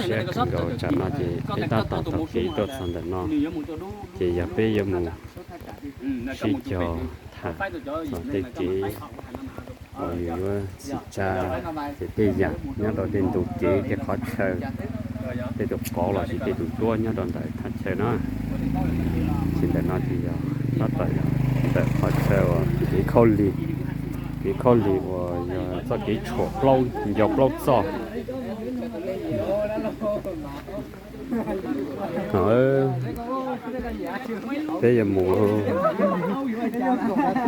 Siab kawg nkaus, tsam no ces peb tab tom taug kev tuaj txog ntawm no, ces yog peb yuav mus sib cog tham txog tej kev uas yus yuav txhim tsa, ces tej yam nyob rau tej ntug kev, tej qhov chaw, tej tus qauv los sis tej tus duab nyob rau ntawm thaj chaw na. Ces ntawm no ces yog tab tom yog ntawm qhov chaw uas kev khaub lig, kev khaub lig uas yog txoj kev tshuam plaub, nco plaub txoj. Peb yuav mus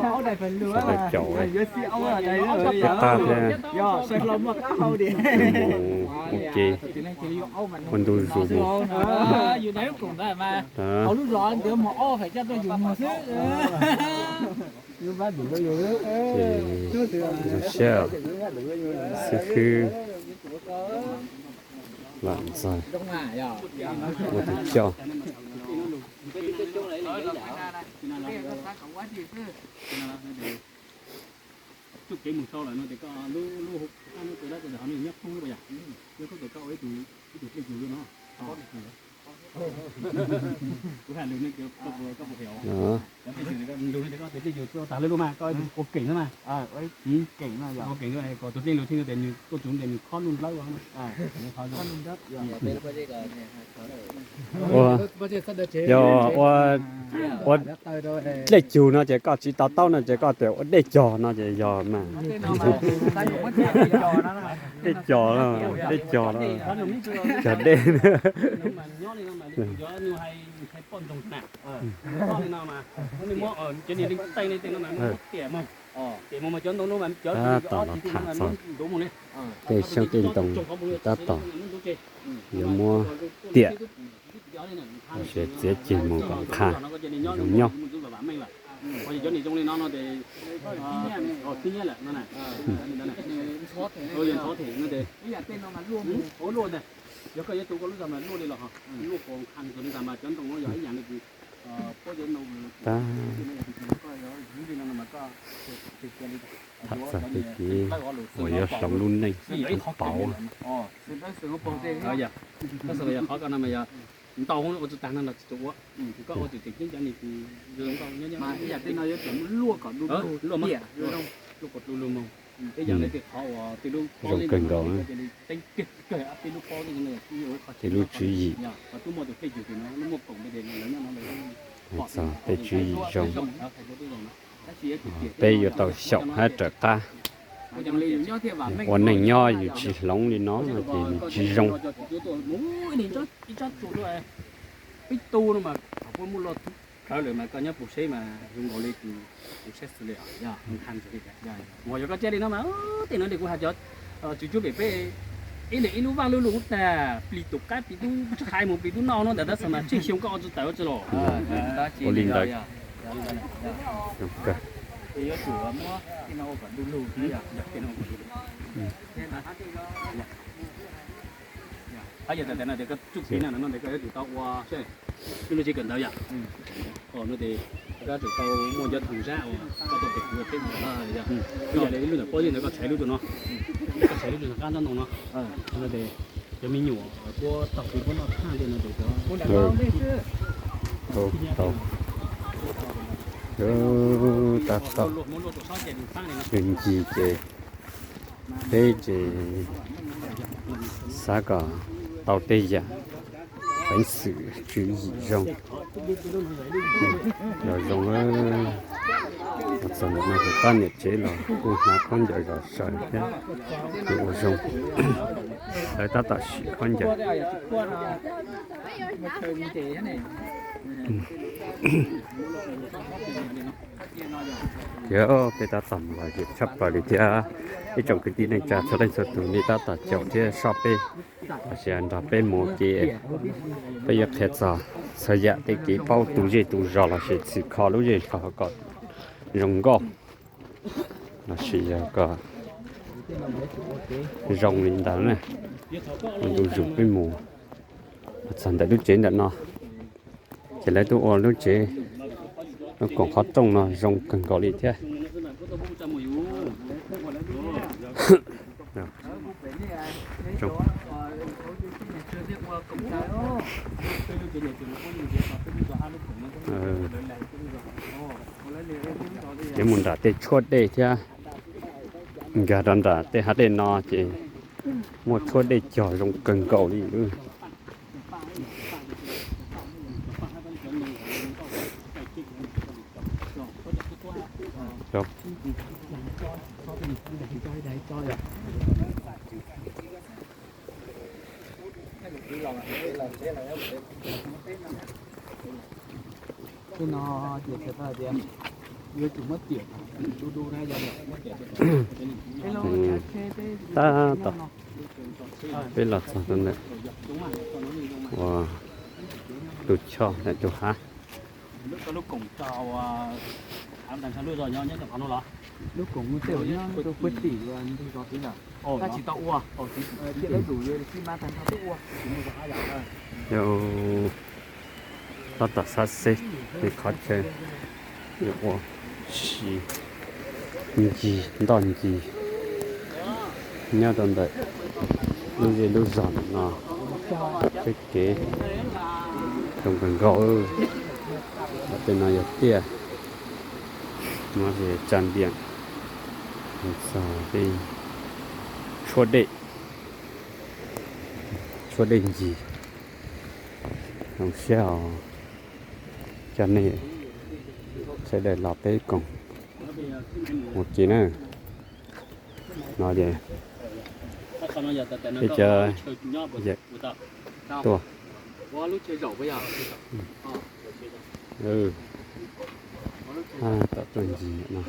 sawv daws caum peb qab thiab, mus ua ke, ua ntu zus mus. Zoo siab, xib hwb Lam Ntxawg, ua tus coj. Tsuj kev mus sau lawm no ces koj lub, lub hauv qab no tus dab tus ntawd ho nws nyob khoob lub yam, nyob khoob ces koj ua ib tug, ib tug dlej cug lub no. Kuv hais lus no ces koj puas, koj puas hem os? Lus no ces koj tus dlej cug tag lub lub mas koj ua keem xwb mas. Ua keem, ua keem kom tus dlej lus thiaj tias nws tuaj txug tias nws khob lub nplawb. Ua, yog ua, ua dlej cug no ces koj tsis to taub no ces koj tias ua dej cog no ces yog mas. Dej cog, dej cog, cog dej. Tab tom los tham txog tej xyoob tej ntoo, tab tom yuav muab tiam, txiav ceg mus kom qha, zoo nyob. Yog koj yuav tu koj lub zog mas luaj li los, luaj qos qha li ntag mas cov ntoo no yog ib yam li, tham txog tej kev uas yuav hloov lub neej pauv. Ntau ua tsis tag no los tsis tshua ua, koj ua tseem ceeb cov ni, luaj mas, luaj qos dlu lug moog. Ib yam li tej qhov uas tej lub, zoo kawg nkaus, tej lub pob, tej lub tswv yim. Txog tej tswv yim zoo, peb yuav tau xyaum hab raws qab. Ua neej nyob yus tsis hloov li no no ces nws tsis zoo. Peb tu no mas thaum puab muaj loj thoob plawg lawm mas koj nyob puag seb mas zoo nkaus li tus, tus sab xws li os, yog koj tsiaj li no mas tej no li kuv has cov tswv cuab pem peb, ib leeg ib lub vaj lub lug tag, plig tus qaib plig tub qhai mus plig tub noj no ntawd tab sis mas tsheej xyoo koj ua tsis tawm ua tsis los. Ua li ntawd. Yog tas tas no ces koj tsuj kev no no ces koj yuav tsum tau ua seb, lub lub tsev kawm ntawv yom. No ces koj yuav tsum tau muaj cov thooj zab uas koj tau pem kuv peb mus, ib yam li lub ntawm pob zeb ntawd koj tshaiv lub rau no, koj tshaiv lub rau qab nrab ntoo no. No ces cov me nyuam puab taug kev puab noj tshaj li no ces cov, tau, tab tom ncig ces peb ces xav kom tau tej yam peev xwm tswv yim zoo. Yog zoo, txog ntawm no ces pab niam tsev los kuj hnav khaub ncaws zom zaws thiab, ua zoo, lawv tab tom sim khaub ncaws. Ces peb tab tom los yam tshaj plaws li thiab, ib tsoom kwv tij neej tsa txhua leej txhua tus nej tab tom caum thiab soj peb, los sis nrog peb mus ua ke. Peb yuav qhia txog txhua yam tej kev paub tu zej tu zos los sis txhim kho lub zej zog kom zoo nkauj, los sis yog kom zoo li ntawd na. Ua ntu zus peb mus txog ntawm lub tsev ntawm no, ces lawv twb ua lub tsev, lub koom qhov rooj no zoo kawg nkaus li thiab. Tsoom, ces mus nram tej tshuab dej thiab, nkag rau nram tej hav dej no ces muaj tshuab dej cog zoo kawg nkaus li. Tej no ces txhais tau hais tias yuav tsum muab tiam du du na, yog muab tiam. Tab tom peb los txog rau ntawm uas tus choj ntawm tus hav. Lub koom tau av ntag, lub zos nyob nyob qhov no los? Lub koom tej uas nyob rau puag tim ntug zos tid ntag. Tab tsis tau ua, ciaj dawb dum xij mas tag nrho twb ua. Yog tab tom xav xeb qhov chaw yuav ua si ncig ntoj ncig nyob rau ntawm lub zej lub zog ntawm no. Tsheb kev zoo kawg nkaus. Tej no yog tiaj, no ces tsa npias txog tej tshuab dej, tshuab dej ncig. Zoo siab os, coj nej sawv daws los peb koom ua ke na. No ces peb cov yawm tuaj. Tab tom tuaj ncig no.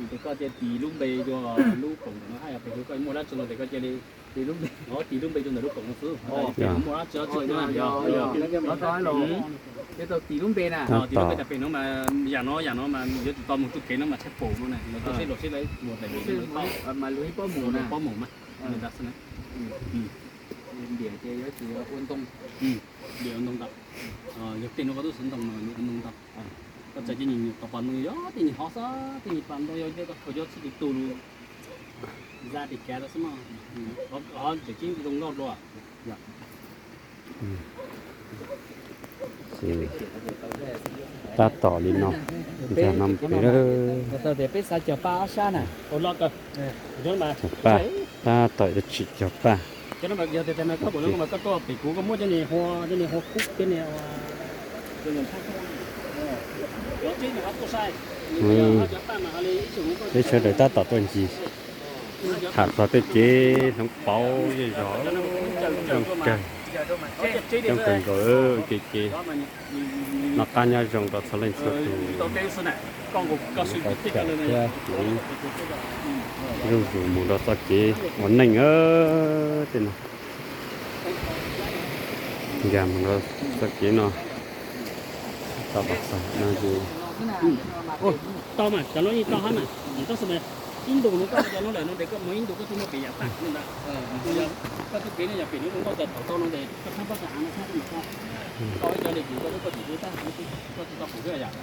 Ces koj cia tis lub npe rau lub koom no hab yog pem koj muaj dab tsi no ces koj cia li tis lub npe rau ntawm lub koom no xwb. Pem no muaj dab tsi dab tsi no, yog tau tis lub npe na, tis lub npe tas pem no mas yam no yam no mas yuav tsum tau mus txoj kev no mas tshaj pum no na, los txoj seb los seb lawv mus pem no mas lug ib pob mus na, pob mus mas ntas xwb na. Npiam ces yuav tsum ua ntoo, npiam ua ntoo ntawm, yog tej no koj tub xwv ntoo no ua ntoo ntawm. Koj txais tej nyuag nyuam pas ntoo yog tej nyuag hov xwb, tej nyuag pas ntoo yog koj khaws cov txhij tus tus lug za tis kav lawm xwb mas. Hov tseem ceeb zoo nkauj dua. Tab tom li no, ntawm no pem peb xav cog paj ob sab na. Cog paj, tab tom yuav tsim cog paj. Peb sawv daws tab tom tuaj ncig tham txog tej kev hloov pauv zej zog, zoo kawg, zoo kawg nkaus. Kev kev noj qab nyob zoo rau txhua leej txhua tus, tau tham thiab kuv zuj zus mus rau txoj kev ua neej tej no. Nkag mus rau txoj kev no, tau los txog no ces tau mas cov no yeej tau hab mas, tab sis mas ib ntus no koj cov no lawm no ces koj mus ib ntus koj thiaj muaj pem yam paj ntawd. Koj txoj kev no yog pem no koj cov thaum tau no ces koj txhab pob txhab av no txhab koj mus tau. Koj ib cov li kuv koj lub koj tsis tau pum xwb yom. Koj tsis tau pum xwb yom.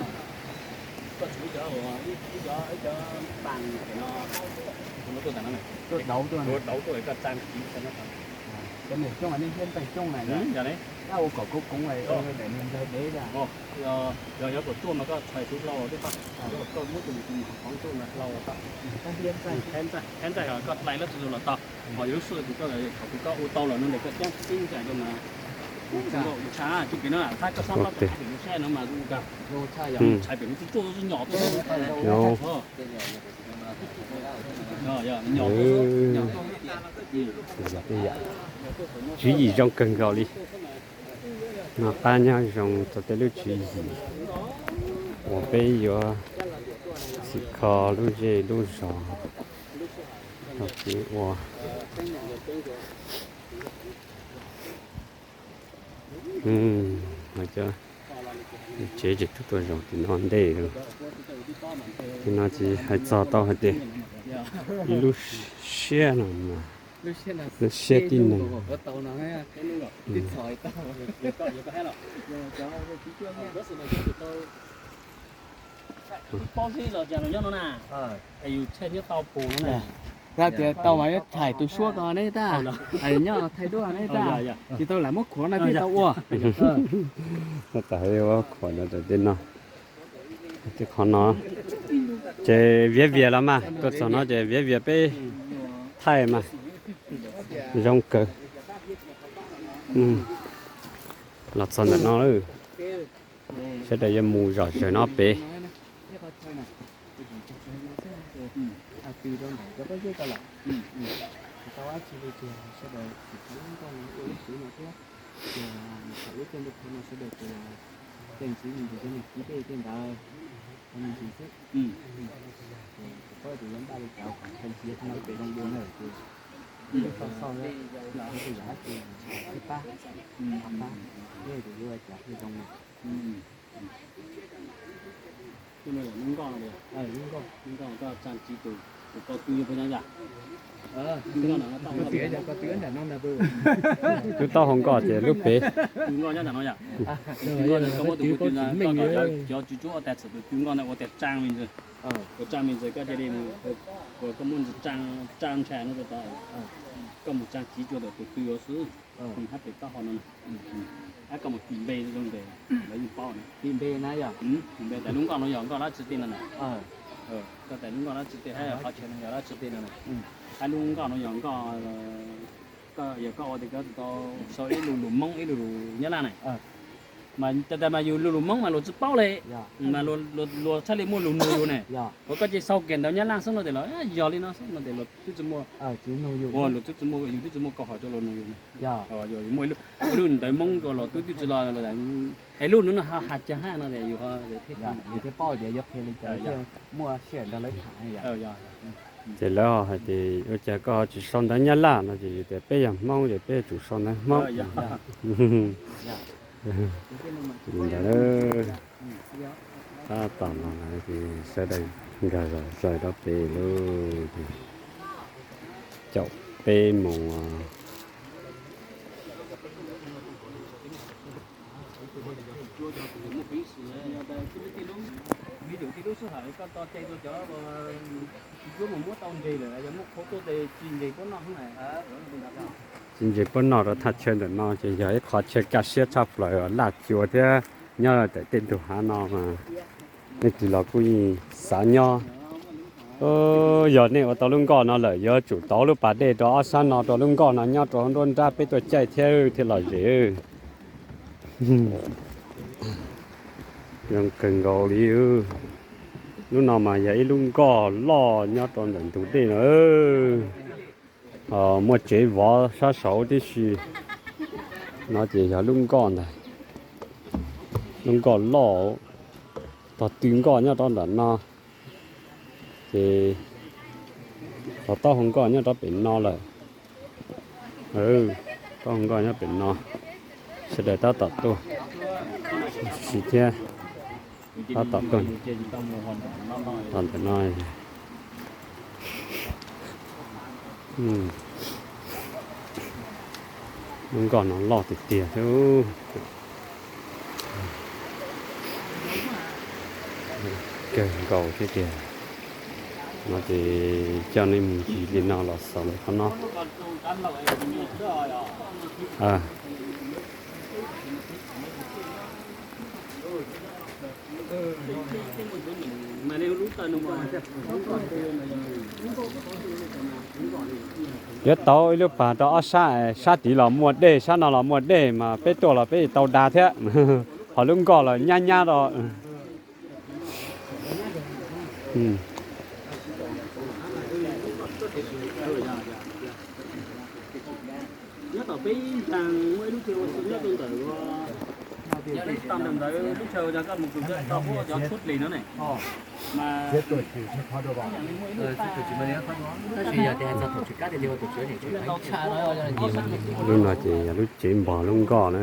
Koj tsuav ib cov, ib cov, ib cov pas pem no, kuv no tuaj ntawm no, tuaj dauv tuaj, tuaj dauv tuaj koj tsa kiv tsa no. Cov niag xyoob nej thiab ntxaij xyoob na, ua kom koob koob daim niag ntxaig dev. Yog, yog kom tuaj mas koj txhais tus hlau tej tau, koj muab tus mus qhov tuaj mas hlau tau. Thab ntxaij, thab ntxaij koj hlais lab tsi los tau. Ho yog lub sij hawm kuv koj, thaum kuv koj ua tau lawm no ntawm koj cab tib ntxaij rau mas ua tshaj, tsis pem no thab koj sab pab pem no sab no mas ua tshaj, tshais pem no tsuj tsuaj nyom tuaj. Tswv yim zoo kawg nkaus li. Noj qab nyob zoo rau tej lub tswv yim uas peb yuav txhim kho lub zej lub zos rau kev ua. Cov Tsev ces twb tuaj zaum tim no ntej lawm. Tim no ces hais txog tau hais tias ib lub siab no mas, lub siab tib neeg. Yog tias tau mas yuav thaij tus suab ko neb tag, nyob thaij duab neb tag, tsis tau lam muab khuam no thiaj tau ua. Tab tom ua khuam no rau tej no, tej qhov no ces viav vias los mas tuaj txog no ces viav vias peb thaij mas zoo kawg. Los txog ntawm no, sawv daws yuav mus zom zaws no pem. Lub nkoj no, lub nkoj koj tsa tsis tus, tus ko tw puas nyob yam? Lub taub hau nkoj ces lub pem. Tus nkoj nyob ntawm no yom? Tus nkoj no koj muab tus ko tw, koj cov tsis tsuab ua tas txhim tus tw nkoj ntawd ua tias tsaj me ntsis, ua tsaj me ntsis koj cia li mus, koj muab ntsis tsaj ntsha no rau tod, koj mus tsa tsis tus ko tw xwb. Hab pem taub hau no, hab koj mus tis npe zoo tes lawv yeej paub na. Tis npe na yom? Tis npe tas lub nkoj no yog nkoj dab tsi tej no na. Koj tas lub nkoj dab tsi tej hab qhov chaw no yog dab tsi tej no na. Hab lub nkoj no yog nkoj, yog koj ua tias koj tau sau ib lu lus Hmoob ib lu lus Nyab Laj na. Mas tas tas mas yus lu lus Hmoob mas luag tsis paub li, mas luag txhaj li muaj lus nug yus ne. Ua koj cia sau kiag ntawv Nyab Laj xwb no tes los yog li no xwb no tes luag twb tsis muaj, luag twb tsis muaj, yus twb tsis muaj kauj hom rau luag nug yus. Muaj ib lub ntawv Hmoob rau los twb twb tsis los, es lub no no has caag hab no tes yus thiaj paub tias yuav qhia li cas thiaj muaj sij hawm nrog lawv tham. Ces lawv ho hais tias ua cas koj ho tsis sau ntawv Nyab Laj no ces yus tias peb yog Hmoob ces peb yuav tsum sau ntawv Hmoob. Li ntawd, tab tom los lawm ces sawv daws nkag zom zaws rau pem lawm ces caum peb moos. Tsis ntses puab noj rau thaj chaw ntawm no ces yog ib qhov chaw kaj siab tshaj plaws laj cua thiab nyob ntawm tej ntug hav no mas leej twg los kuj yeej xav nyob. Yog nej ua tau lub nkoj no lawm yuav tsum tov lub pas dej rau ob sab no rau lub nkoj no nyob rau nruab nrab peb tuaj caij thiab thiaj lom zem. Zoo kawg nkaus li. Lub no mas yog ib lub nkoj loj nyob rau ntawm ntug dej no. Muaj tsev vov sab saud tib si. No ces yog lub nkoj ntag. Lub nkoj loj, tog tw nkoj nyob rau ntawm no. Ces tog taub hau nkoj nyob rau pem no lawm. Taub hau nkoj nyob pem no. Sawv daws tab tom tuaj si thiab, tab tom tuaj ntawm no. Lub nkoj no loj tiag tiag thiab. Kawg nkaus thiab tiag. No ces coj nej mus ncig li no los xaus li qhov no. Yuav tau ib lub pas rau ob sab, sab tid los muaj dej, sab no los muaj dej mas peb tuaj los peb tau da thiab. Ho lub nkoj los nyab nyab rau. Lub no ces yog lub tsev npog lub nkoj na.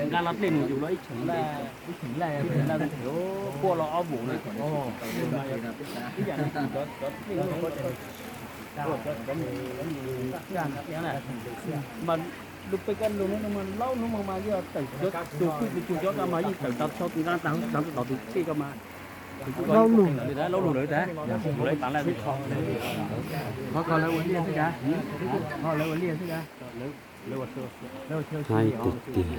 Nqa los dlej nws yus los ib cheem laj, ib cheem laj, quaj los ob vus na. Ib yam li cov dlej, cov mus, mas lub peb kab lug hnub no mas laub hnub mas yog tawm cov tug pwj tug cug cov ko mas yeej tawm tau txog nqa tag tag tod tus dlej ko mas laub lug lawm tas, lawv tas lawv ua liaj xwb, lawv ua liaj xwb. Haib tiag tiag.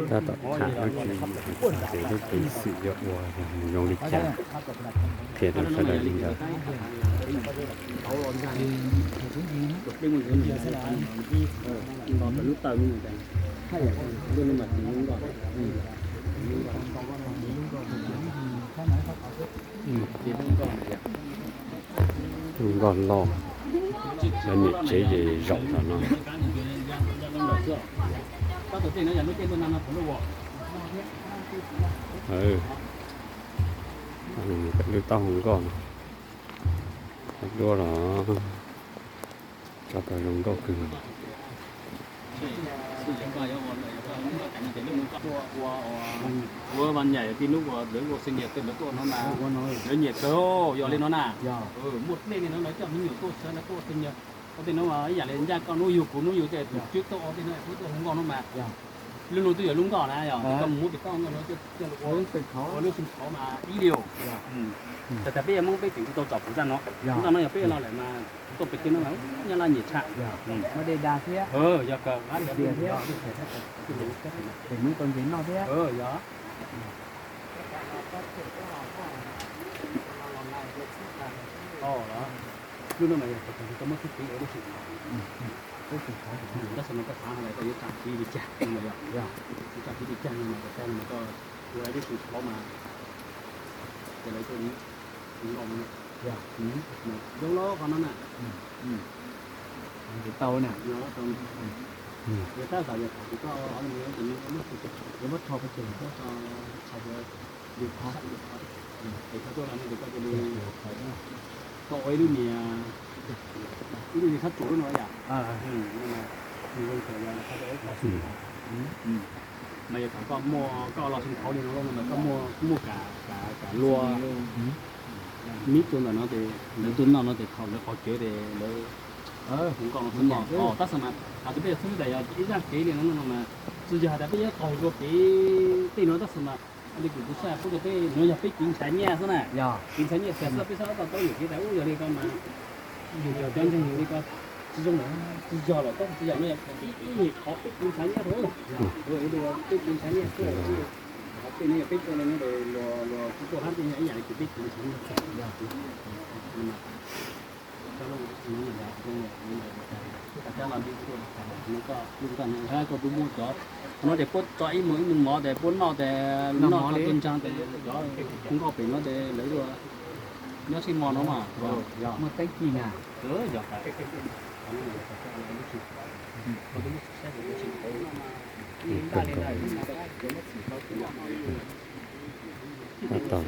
Tab tom tham lub tswv yim hais tias lub peev xwm yuav ua yog mus zoo li cas, qhia rau sawv daws li ntawd. Lub nkoj loj, lawv niam tsev ces zaum tom no. Lub taub hau nkoj no, duab los tso tau zoo nkauj kawg. Ua vas nyam yog tib lub uas lawv ua xeem yas tej lawv tuaj no mas lawv nyiam kawg, yog li no na. Muaj dlej li no lawv coj me nyuam tuaj sawv lawv tuaj ua xeem yas. Ua tej no mas ib yam li ncaj koj hnub yug kuv hnub yug tej tus tswb tuaj ua tej no kuv tuaj hu nkauj no mas lub no twb yog lub nkoj na, yog koj mus muab tus taub nkoj no coj ua lub xeem qhov mas ib li. Txawm tias peb yog Hmoob peb tseem tsis tau tsom puv zaj no, nkoj no yog peb los lawm mas tuaj pem tej no mas nyab laj nyiam tshaj. Yog kawg, yog. Lub no mas yog thaum koj muab txuj kev ua lub xeem qhov, tab sis mas koj xav hais tias koj yuav tsa kev li cas no mas yog, yuav tsa kev li cas no mas koj tsa no mas koj ua lub xeem qhov mas ces lawv tuaj nkoj no. Zoo los qhov no na. Tau na. Yog tab tom yog thaum koj ua li no ces nws muab txuj kev, yuav muab rho pes tsawg, muab rho, rho yus qhov, yus qhov, es koj tuaj los no ces koj cia li, koj ua ib lub niag, ib lub niag sab tsuas lub no yom. Mas yog thaum koj muaj, koj los xeem qhov li no los no mas koj muaj, muaj kam, kam luag mib tuaj ntawm no ces lawv tuaj noj no ces thaum lawv qhov kev ces lawv hu nkauj no xwb. Tab sis mas hais tias peb yog xib hwb tas yog ib zaj kev li no no mas tsis yog hais tias peb yuav qaug dua kev tej no tab sis mas li kuv, kuv saib pub rau peb no yog peb kev ntshav nyiaj xwb na. Kev ntshav nyiaj xwb, peb sab tau tau yuam kev tas ub yog li ko mas yus cov ntseeg yus li ko tsis zoo lawm, tsis yog lawm, tab sis tsis yog no yog ib qhov peb kev ntshav nyiaj rau, peb kev ntshav nyiaj xwb. Qhov peb no yog peb ua li no luag tsis tuaj hab tej no ib yam li kuv peb kev ntshav nyiaj xwb. Koj twb muaj cov, qhov no ces puab tso ib mus ib mus mov ces puab noj ces noj tso tuaj ntsaag ces cov hu nkauj pem no ces lawv nyob sib mos no mas muaj teeb ci na. Tab tom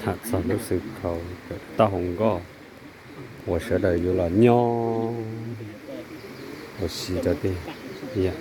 tham txog lub xeem qhov taub hau nkoj uas sawv daws yuav los nyob ua si rau tej yam